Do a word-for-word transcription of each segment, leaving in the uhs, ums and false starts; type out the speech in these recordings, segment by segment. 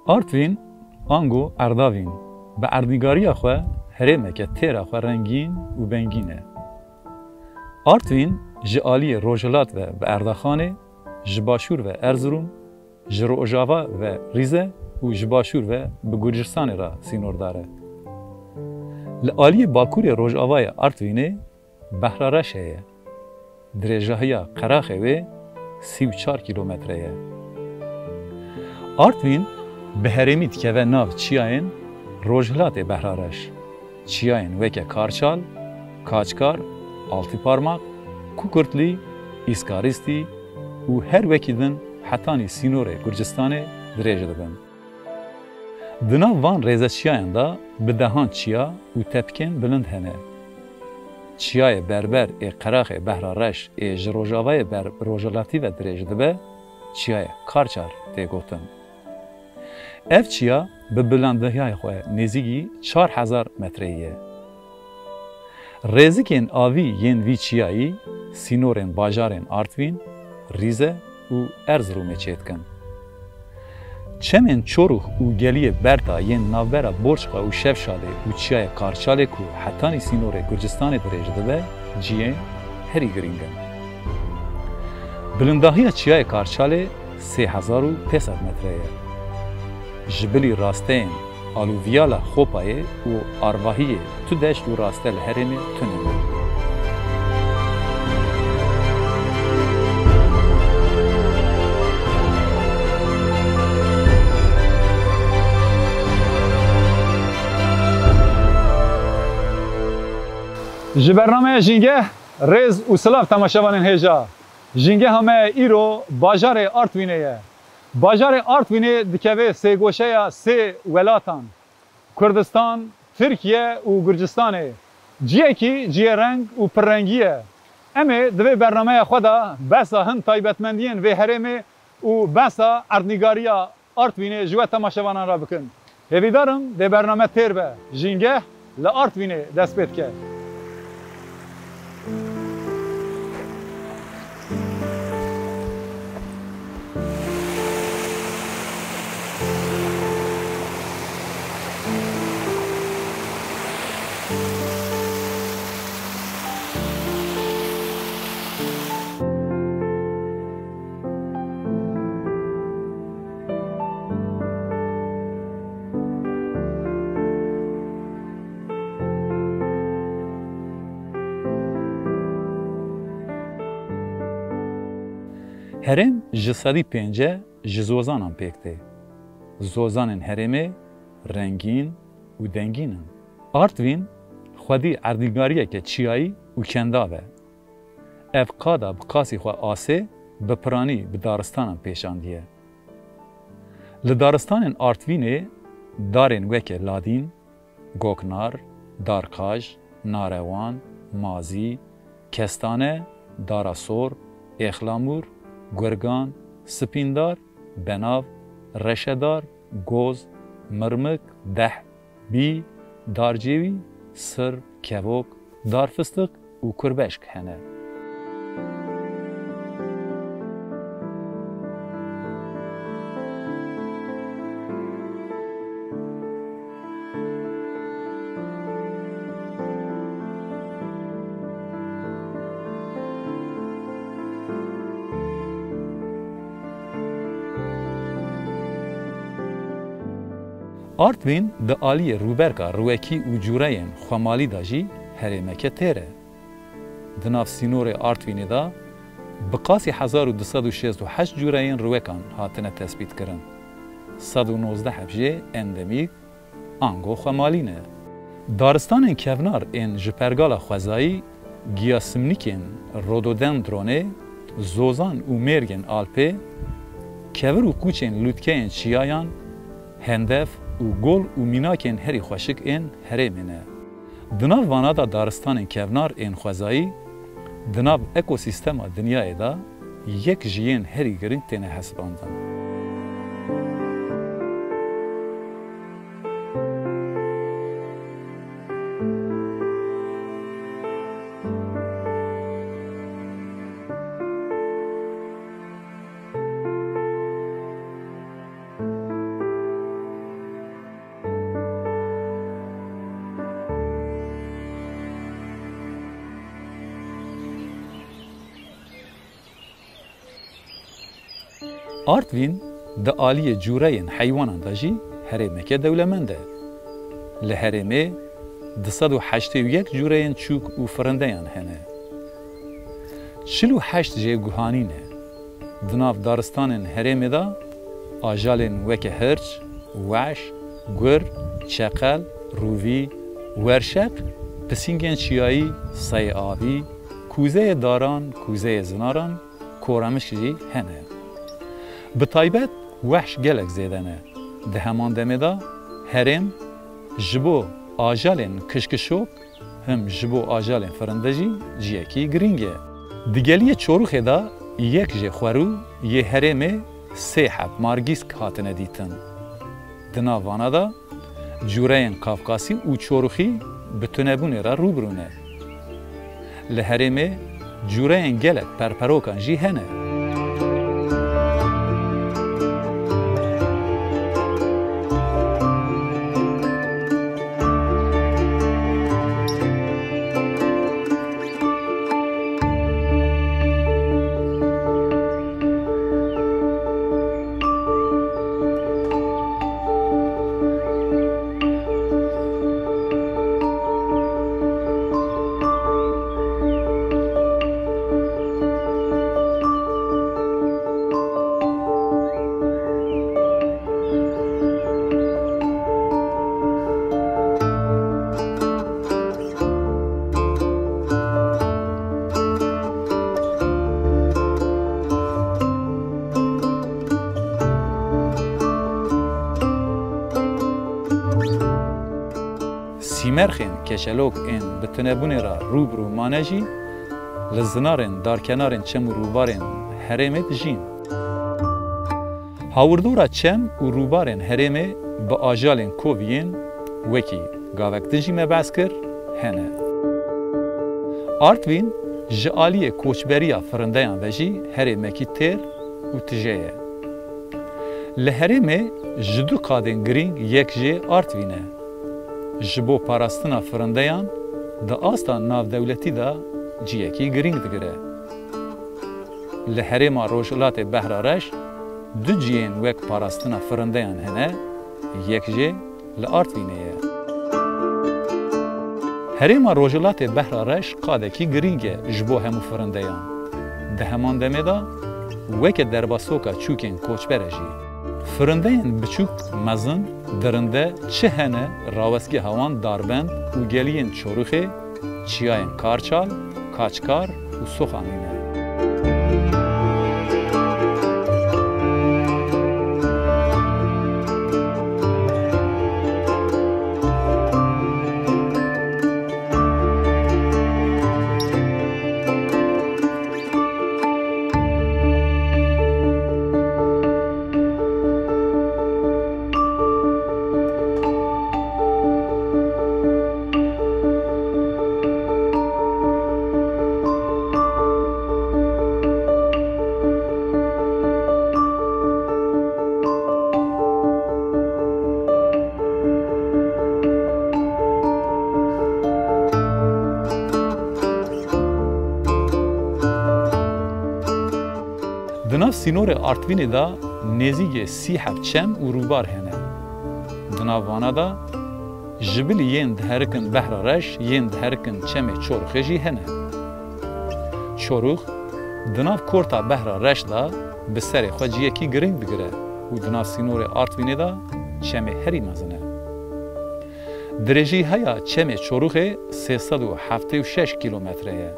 Artvîn, ango Erdavîn, bi erdnîgariya xwe herêmeke têra xwe rengîn û bengîn e. Artvîn ji aliyê rojhilat ve bi Erdaxanê, ji başûr ve Erzirum, ji rojava ve Rîze û ji başûr ve bi Gurcistanê re sînordar e. Li aliyê bakurê rojavayê Artvînê Behra Reş heye. Dirêjahiya qeraxê wê sî û çar kîlometre ye. Artvîn bi herêmî dikeve nav çiyayên rojhilatê Behra Reş. Çiyayên weke Karçal, Kaçkar, Altîparmak, Kukurtlî, Îskarîstî û her wekî din hetanî sînorê Gurcistanê dirêj dibin. Di nav van rêzeçiyayan de bi dehan çiya û tepikên bilind hene. Çiyayê berber ê qeraxê Behra Reş ê ji rojavayê ber bi rojhilatî ve dirêj dibe, çiyayê Karçar tê gotin. Ev çiya bi bilandihiyayê xwe nêzîkî çar hezar metreyî ye. Rêzikên avî yên vî çiyayî sînorên bajarên Artvîn, Rîze û Erziromê çêdikin. Çemên Çorûx û Geliyê Berta yên navbera Borçqa û Şevşalê û Çiyayê Karçalê ku hetanî sînorê Gurcistanê dirêj dibe, cihên herî girîng in. Bilindahiya Çiyayê Karçalê sê hezar û pênc sed metre ye. Ji bilî rasteyên aluviyala Xopayê û Arvahiyê tu deşt û raste li herêmê tune ne. Ji bernameya Jîngeh, rêz û silav temaşevanên hêja. Jîngeha me îro bajarê Artvînê ye. Bajarê Artvînê dikeve sêgoşeya sê welatan, Kurdistan, Tirkiye û Gurcistanê. Ciyekî ciyê reng û pirrengî ye. Em ê di vê bernameya xwe de behsa hin taybetmendiyên vê herêmê û behsa erdnîgariya Artvînê ji we temaşevanan re bikin. Hêvîdar im vê bername têr be. Jîngeh li Artvînê dest pê dike. Herêm ji sedî pênce ji zozanan pêk tê. Zozanên herêmê rengîn û dengîn in. Artvîn xwedî erdnîgariyeke çiyayî û kendav e. Ev qada bi qasî xwe asê bi piranî bi daristanan pêşandiye. Li daristanên Artvînê darên weke ladîn, goknar, darqaj, narewan, mazî, kestane, dara sor, êxlamûr, gurgan, spîndar, benav, reşedar, goz, mirmik, deh, bî, darcêwî, sir, kevok, darfistiq û kurbeşk hene. Artvîn di aliyê rûberka rûwekî û cûreyên xwemalî de jî herêmeke têr e. Di nav sînorê Artvînê de bi qasî hezar û du sed û şêst û heşt cûreyên rûwekan hatine tespîtkirin. Sed û nozdeh heb jê endemîk, ango xwemalî ne. Daristanên kevnar ên ji pergala xwezayî, giya simnîkên rododendronê, zozan û mêrgên alpê, kevir û kûçên lûtkeyên çiyayan, hendef û gol û mînakên herî xweşik ên herêmê ne. Di nav vana de daristanên kevnar ên xwezayî di nav ekosîstema dinyayê de yek ji yên herî girîng têne hesibandin. Artvîn di aliyê cûreyên heywanan de jî herêmeke dewlemend e. Li herêmê du sed û heştê û yek cûreyên çûk û firindeyan hene. Çil û heşt jê guhanî ne. Di nav daristanên herêmê de ajalên weke hirç, weş, gur, çeqel, rûvî, werşeq, pisîngên çiyayî, seyê avî, kûzeyê daran, kûzeyê zinaran, koremiş jî hene. Bi taybet wehş gelek zêde ne. Di heman demê de herêm ji bo ajalên kişkişok him ji bo ajalên firinde jî ciyekî girîng e. Di geliyê Çorixê de yek jê xwerû yê herêmê sê heb margîsk hatine dîtin. Di nav vana de cûreyên Kafkasî û Çorixî bi tunebûnê re rû bi rû ne. Li herêmê cûreyên gelek perperokan jî hene. Sîmerxên keçelok ên bi tunebûnê re rû bi rû mane jî li zinarên darkenarên çem û rûbarên herêmê dijîn. Hawirdora çem û rûbarên herêmê bi ajalên kovî yên wekî gavek din jî me behs kir, hene. Artvîn ji aliyê koçberiya firindeyan ve jî herêmekî têr û tije ye. Li herêmê ji du qadên girîng yek jê Artvîn e. Ji bo parastina firindeyan di asta navdewletî de ciyekî girîng digire. Li herêma Rojhilatê Behra Reş du cihên wek parastina firindeyan hene, yek jê li Artvînê ye. Herêma Rojhilatê Behra Reş qadekî girîng e ji bo hemû firindeyan. Di heman demê de weke derbasoka çûkên koçber e jî. Firindeyên biçûk, mezin, dirinde çi hene, rawestgeha wan Darbend û geliyên Çorixê, çiyayên Karçal, Kaçkar û Soxanî ne. Di nav sînorê Artvînê de nêzîkê sî heb çem û rûbar hene. Di nav vana de ji bilî yên diherikin Behra Reş, yên diherikin Çemê Çorixê jî hene. Çorix di nav korta Behra Reş de bi serê xwe ciyekî girîng digire û di nav sînorê Artvînê de çemê herî mezin e. Dirêjî heya Çemê Çorixê sê sed û heftê û şeş kîlometre ye.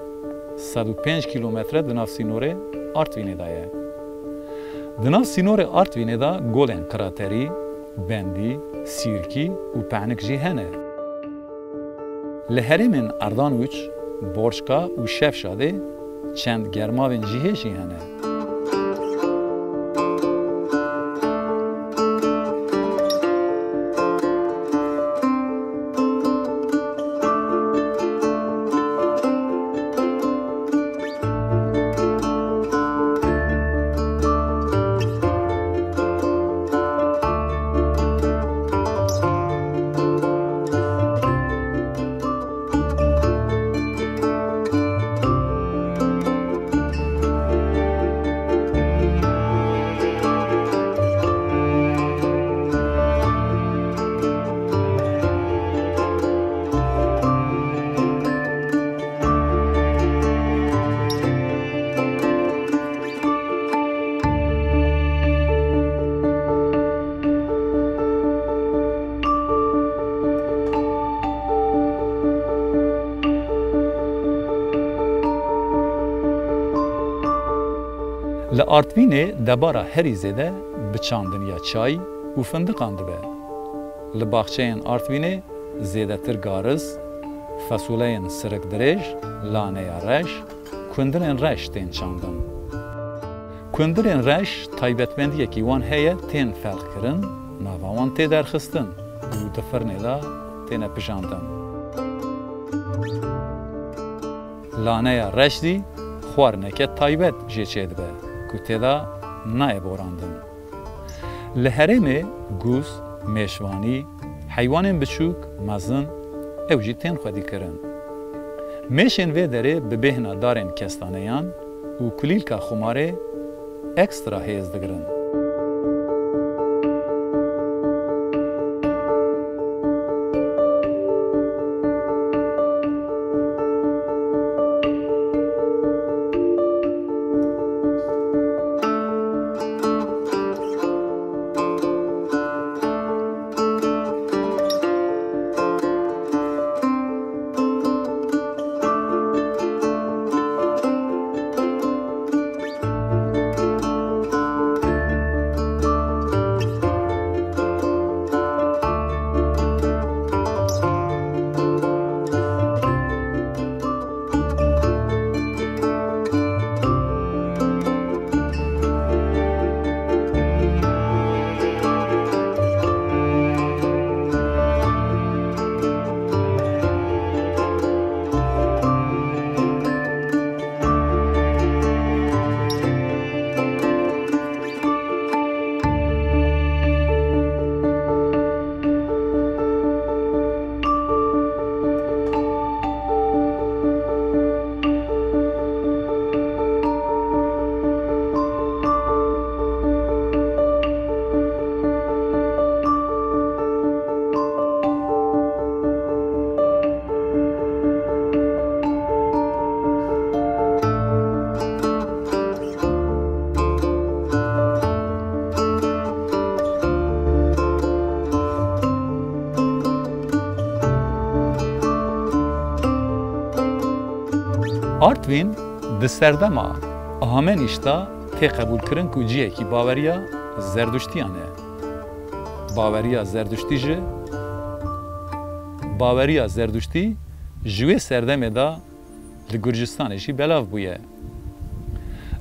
Sed û pênc kîlometre di nav sînorê Artvînê de ye. Di nav sînorê Artvînê de golên Qiraterî, Bendî, Sîrkî û Pehnik jî hene. Li herêmên Erdanûç, Borçka û Şevşadê çend germavên cihê jî hene. Li Artvînê debara herî zêde bi çandiniya çay û findiqan dibe. Li baxçeyên Artvînê zêdetir gariz, fesuleyên sirik dirêj, laneya reş, kundirên reş tên çandin. Kundirên reş taybetmendiyekî wan heye, tên ferqkirin, nava wan tê derxistin û di firnê de têne pijandin. Laneya reş zî xwarineke taybet jê çêdibe ku tê de nayê borandin. Li herêmê gûz, mêşvanî, heywanên biçûk, mezin, ew jî tên xwedîkirin. Mêşên vê derê bi bêhna darên kestaneyan û kulîlka xumarê ekstra hêz digirin. Artvîn di serdema Ahamenîş de tê qebûlkirin ku cihekî baweriya Zerduştiyan e. Baweriya Zerduştî ji, baweriya Zerduştî ji wê serdemê de li Gurcistanê jî belav bûye.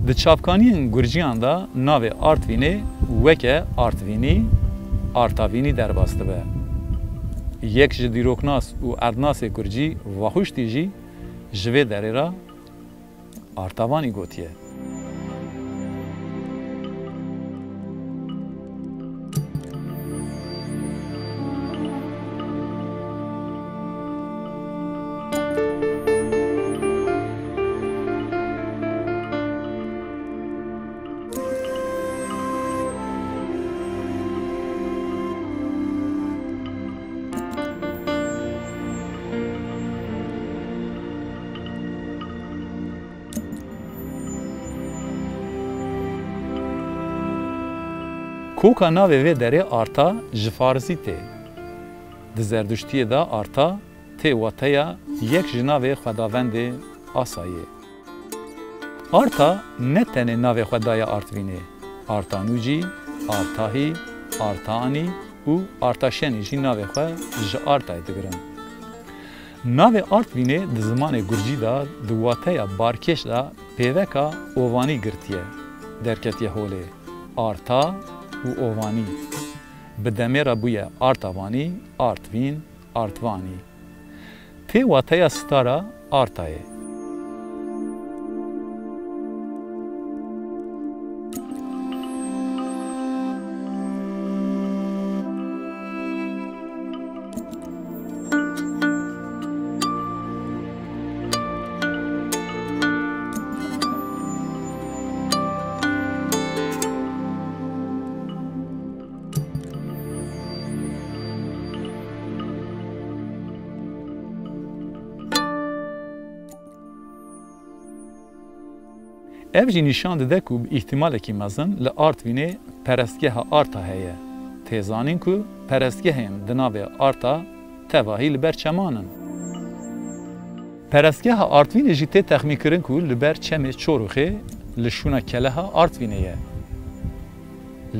Di çavkaniyên gurciyan de navê Artvînê weke Artvînî, Artavînî derbas dibe. Yek ji dîroknas û erdnasê gurcî Vahuştî jî ji vê derê re Artavanî gotiye. Koka navê vê derê Arta ji Farisî tê. Di Zerduştiyê de Arta tê wateya yek ji navê xwedavendê Asayê. Arta ne tenê navê xwe daye Artvînê. Artanûcî, Artahî, Artaanî û Artaşenî jî navê xwe ji Artayê digirin. Navê Artvînê di zimanê gurcî de di wateya barkêş de pêveka ovanî girtiye, derketiye holê. Arta û ovanî. Bi demê re bûye Artavanî, Artvîn, Artvanî. Tê wateya stara Artayê. Ev jî nîşan dide ku bi îhtimalekî mezin li Artvînê perestgeha Arta heye. Tê zanîn ku perestgehên di navê Arta tevahî li ber çeman in. Perestgeha Artvînê jî tê texmînkirin ku li ber çemê Çoruxê Li şûna keleha Artvînê ye.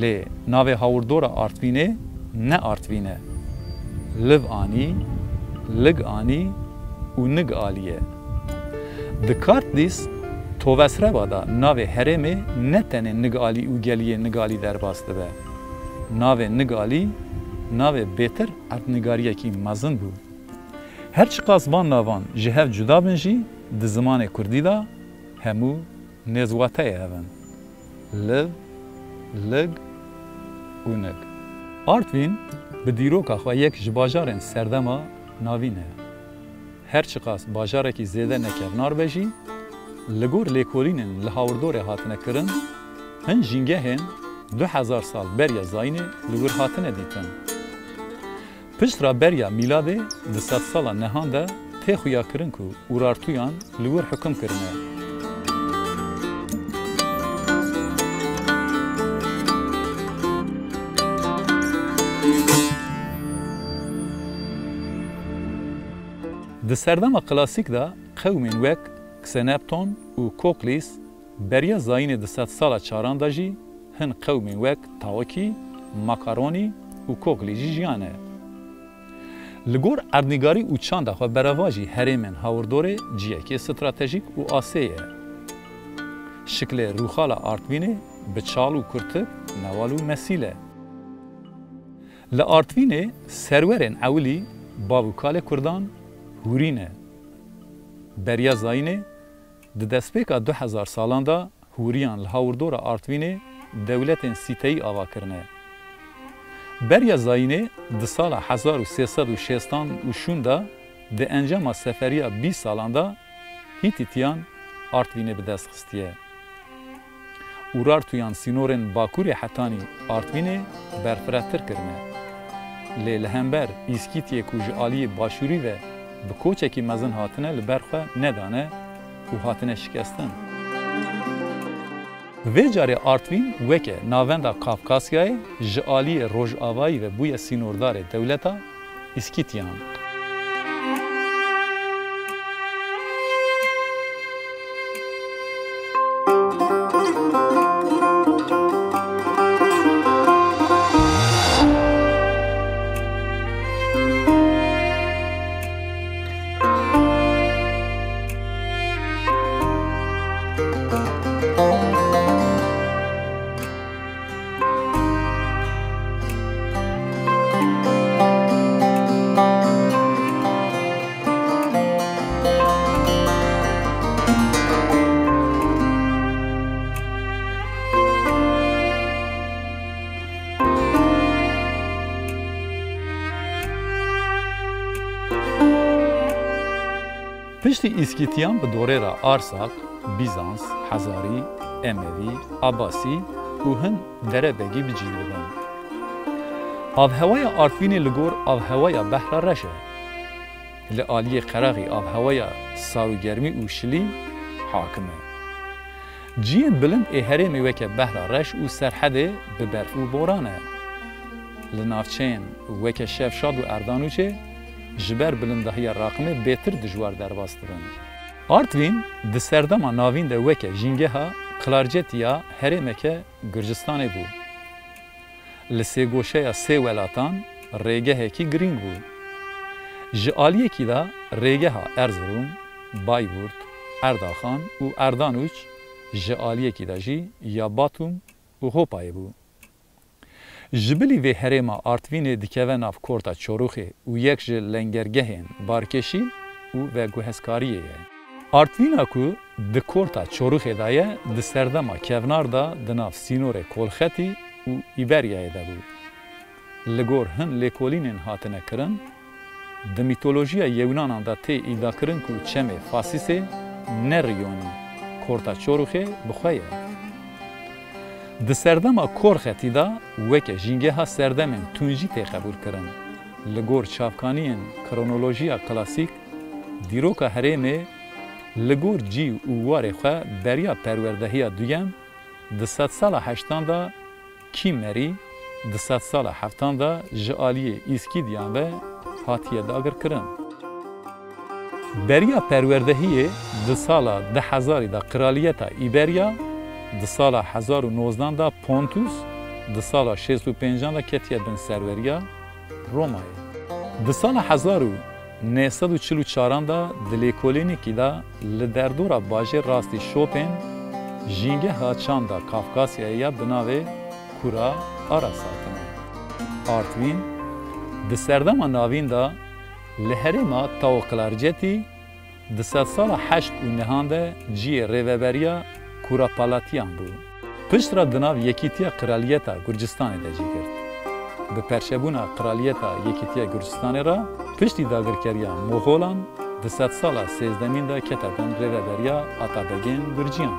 Lê navê hawirdora Artvînê ne Artvîn e. Liv anî, lig anî û nig alî ye. Di Kartlîs Tovesreva de navê herêmê ne tenê nig alî û geliyê nig alî derbas dibe. Navê nig alî navê bêtir erdnigariyekî mezin bû. Her çiqas van navan ji hev cuda bin jî, di zimanê kurdî de hemû nêzwateyê hev in. Liv, lig û nig. Artvîn bi dîroka xwe yek ji bajarên serdema navîn e. Her çiqas bajarekî zêde nekevnar be jî, li gor lêkolînên li hawirdorê hatine kirin, hin jîngehên du hezar sal beriya zayînê li wir hatine dîtin. Piştre beriya mîladê di sedsala nehan de tê xuyakirin ku Urartuyan li wir hukum kirine. Di serdema klasîk de qewmên wek Xenopton û Koklîs beriya zayînê di sedsala çaran de jî hin qewmên wek Tawikî, Makaronî û Koklî jî jiyane. Li gor erdnîgarî û çanda xwe berevajî herêmên hawirdorê ciyekê stratejîk û asê ye. Şiklê rûxala Artvînê bi çal û kurtik, newal û mesîl e. Li Artvînê serwerên ewilî bav û kalê kurdan hûrî ne. Beriya zayînê di destpêka du hezar salan de hûriyan li hawirdora Artvînê dewletên sîteyî ava kirine. Beriya zayînê di sala hezar û sê sed û şêstan û şûn de di encama seferiya bîst salan de Hîtîtiyan Artvînê bi dest xistiye. Urartuyan sînorên bakurê hetanî Artvînê berfirehtir kirine. Lê li hember Îskîtiyê ku ji aliyê başûrî ve bi koçekî mezin hatine, li ber xwe nedane û hatine şikestin. Vê carê Artvîn weke navenda Kafkasyayê ji aliyê rojavayî ve bûye sînordarê dewleta Îskîtiyan. Piştî Îskîtiyan bi dorê re Arsak, Bîzans, Hezarî, Emevî, Abasî û hin derebegî bi cî dibin. Avhewaya Artvînê li gor avhewaya Behra reş e. Li aliyê qeraxî avhewaya sar û germî û şilî hakim e. Ciyên bilind ê herêmê weke Behra reş û Serhedê bi berf û boran e. Li navçeyên weke Şevşad û Erdanûçê ji ber bilindahiya raqimê bêtir dijwar derbas dibin. Artvîn di serdema navîn de weke jîngeha kilarcetî ya herêmeke Gurcistanê bû. Li sêgoşeya sê welatan rêgehekî girîng bû. Ji aliyekî de rêgeha Erzurum, Bayburt, Erdaxan û Erdanûç, ji aliyekî de jî ya Batum û Hopayê bû. Ji bilî vê herêma Artvînê dikeve nav Korta Çoruxê û yek ji lengergehên barkêşî û veguhezkariyê ye. Artvîna ku di Korta Çoruxê de ye, di serdema kevnar de di nav sînorê Kolxetî û Îberyayê de bû. Li gor hin lêkolînên hatine kirin, di mîtolojiya Yewnanan de tê îdiakirin ku çemê Fasîsê ne riyonî, Korta Çoruxê bi xwe ye. Di serdema Korxetî de weke jîngeha serdemên tûn jî tê qebûlkirin. Li gor çavkaniyên kronolojiya klasîk, dîroka herêmê li gor cî û warê xwe beriya perwerdehiya duyem di sedsala heştan de Kîmerî, di sedsala heftan de ji aliyê Îskîdiyan ve hatiye dagirkirin. Beriya perwerdehiyê di sala du hezarî de Qiraliyeta Îberya Di sala hezar û nozdan de Pontus, di sala şêst û pêncan de ketiye bin serweriya Romayê. Di sala hezar û neh sed û çil û çaran de di lêkolînekî de li derdora bajêr rastî Şopên, jîngeha çanda Kafkasyayê ya bi navê Kura Aras hatine. Artvîn, di serdema navîn de li herêma Tao Klarcetî, di sedsala heşt û nehan de cihê rêveberiya Kurapalatiyan bû. Pişt re di nav Yekîtiya Qiraliyeta Gurcistanê de cî girt. Bi perçebûna Qiraliyeta Yekîtiya Gurcistanê re, piştî dagirkeriya Moxolan, di sedsala sêzdemîn de kete bin rêveberiya Atabegên Gurciyan.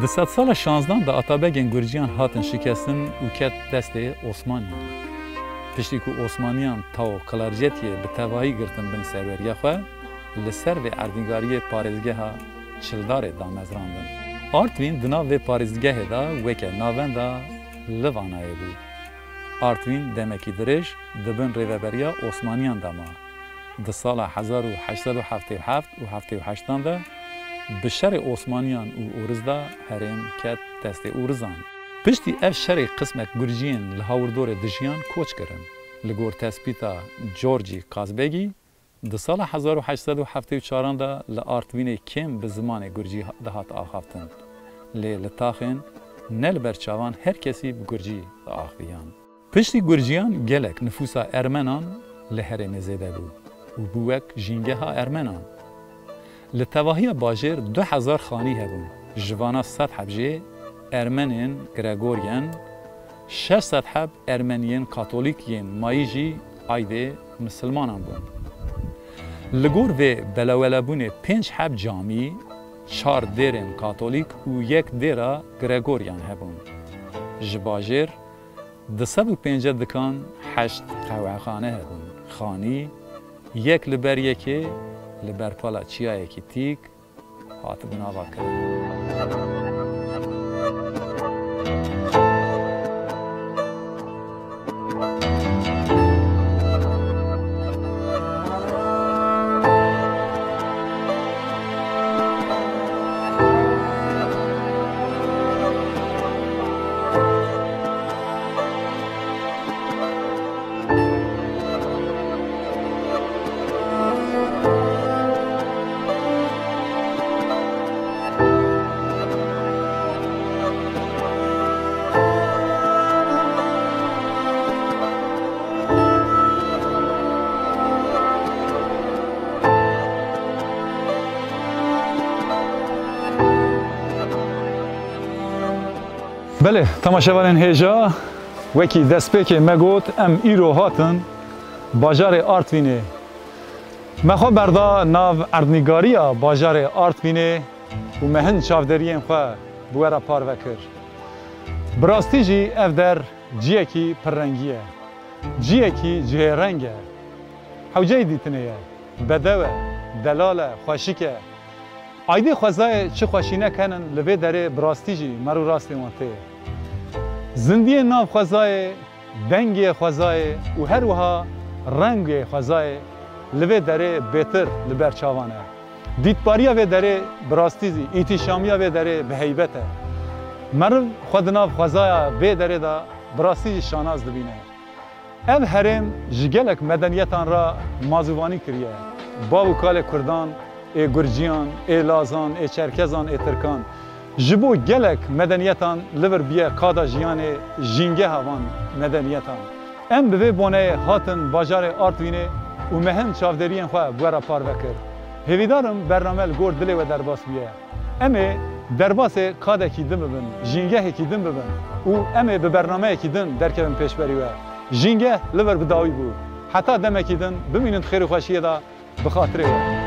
Di sedsala şanzdan de Atabegên Gurciyan hatin şikestin û ket destê Osmaniyan. Piştî ku Osmaniyan Tao Klarcetiyê bi tevahî girtin bin serweriya xwe, li ser vê erdnîgariyê parêzgeha Çildarê damezrandin. Artvîn di nav vê parêzgehê de weke navenda Livanayê bû. Artvîn demekî dirêj di bin rêveberiya Osmaniyan de ma. Di sala hezar û heşt sed û heftê û heft û heftê û heştan de bi şerê Osmaniyan û Ûriz de herêm ket destê Ûrizan. Piştî ev şerê qismek Gurciyên li hawirdorê dijiyan koç kirin. Li gor tespîta Georgî Kazbegî, di sala hezar û heşt sed û heftê û çaran de li Artvînê kêm bi zimanê Gurcî dihat axaftin. Lê li taxên ne li ber çavan her kesî bi Gurcî diaxiviyan. Piştî Gurciyan gelek nifûsa Ermenan li herêmê zêde bû û bû wek jîngeha Ermenan. Li tevahiya bajêr du hezar xanî hebûn. Ji vana sed heb jê Ermenên Gregoryen, şeş sed heb Ermeniyên Katolîk yên mayî jî aydê misilmanan bûn. Li gor vê belewelebûnê pênc heb camî, çar dêrên Katolîk û yek dêra Gregoryan hebûn. Ji bajêr du sed û pêncî dikan, heşt qehwexane hebûn. Xanî, yek li ber yekê, li ber pala çiyayekî tîk, hatibûn avakirin. Belê, temaşevanên hêja, wekî destpêkê me got, em îro hatin bajarê Artvînê. Me xwe berda nav erdnîgariya bajarê Artvînê û me hin çavderiyên xwe bi we re parve kir. Bi rastî jî ev der ciyekî pirrengî ye. Ciyekî cihêreng e. Hewceyî dîtinê ye. Bedew e, delal e, xweşik e. Aydê xwezayê çi xweşînek henin li vê derê bi rastî jî mer û rastên wan tê. Zindiyê nav xwezayê, dengê xwezayê û her wiha rengê xwezayê li vê derê bêtir li ber çavan e. Dîtbariya vê derê bi rastî zî, îtîşamiya vê derê bi heybet e. Meriv xwe di nav xwezaya vê derê de bi rastî jî şanaz dibîne. Ev herêm ji gelek medeniyetan re mazûvanî kiriye. Bav û kalê Kurdan, ê Gurciyan, ê Lazan, ê Çerkezan, ê Tirkan. Ji bo gelek medeniyetan li vir bûye qada jiyanê, jîngeha van medeniyetan. Em bi vê boneyê hatin bajarê Artvînê û me hin çavderiyên xwe bi we re parve kir. Hêvîdar im bername li gor dilê we derbas bûye. Em ê derbasê qadekî din bibin, jîngehekî din bibin û em ê bi bernameyekî din derkevin pêşberî we. Jîngeh li vir bi dawî bû. Heta demekî din bimînin di xêr û xweşiyê de, bi xatirê we.